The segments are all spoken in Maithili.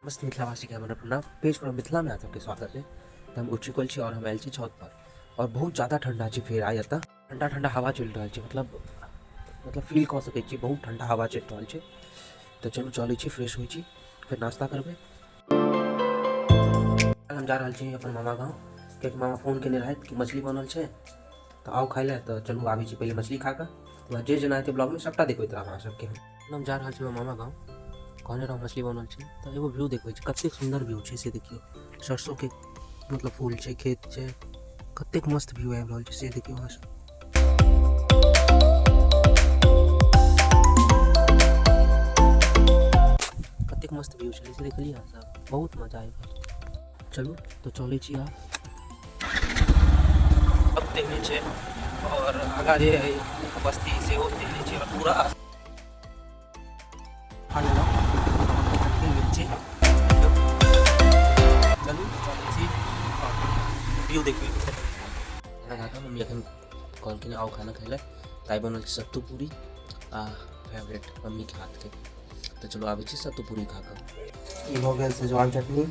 समस्त मिथिलावासीके हमर अपना पेज पर मिथिलामे अहाँ सबके स्वागत है। तऽ हम उठि चुकल छी और हम आयल छी छत पर और बहुत ज़्यादा ठंडा छै। फेर आइ एतऽ ठंडा ठंडा हवा चलि रहल छै, मतलब मतलब फील कऽ सकै छी, बहुत ठंडा हवा चलि रहल छै। तऽ चलू चलै छी, फ्रेश होइ छी, फेर नाश्ता करबै। हम जा रहल छी अपन मामा गाँव, कियाकि मामा फोन केने रहथि कि मछली बनल छै तऽ आउ खाइ लए। तऽ चलू आबै छी पहिले मछली खा कऽ, तकर बाद जे जेना हेतै ब्लॉगमे सबटा देखबैत रहब अहाँ सबके। हम जा रहल छी मामा गाँव, कहने रहौं मछली बनल छै, तऽ एगो व्यू देखबै छी, कतेक सुन्दर व्यू छै से देखियौ। सरसोंके मतलब फूल छै, खेत छै, कतेक मस्त व्यू आबि रहल छै से देखियौ अहाँ सब। कतेक मस्त व्यू छलै से देखलियै अहाँ सब, बहुत मजा आबि गेल। चलू तऽ चलै छी आब। अब तेहने छै और आगा जे है बस्ती सेहो तेहने छै और पूरा खा लेलहुँ, गेल छी। चलू चलै छी और व्यू देखबै। खाना खा कऽ मम्मी एखन कहलखिन आउ खाना खाइ लए, तऽ आइ बनल छै सत्तू पूरी आ फेवरेट मम्मीके हाथके। तऽ चलू आबै छी सत्तू पूरी खा कऽ। ई भऽ गेल सजवान चटनी,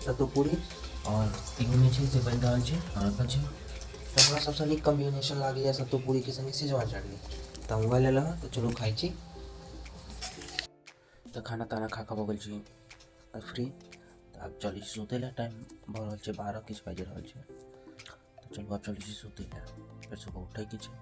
सत्तू पूरी और इहोमे छै से बनि रहल छै और एतऽ छै। तऽ हमरा सबसँ नीक कॉम्बिनेशन लागैए सत्तू पूरीके संगे सजवान चटनी, तऽ हम वएह लेलहुँ हँ। तऽ चलू खाइ छी। तऽ खाना ताना खा कऽ भऽ गेल छी फ्री, तऽ आब चलै छी सुतै लए। टाइम भऽ रहल छै 12 किछु बाजि रहल छै। तऽ चलू आब चलै छी सुतै लए, फेर सुबह उठैके छै।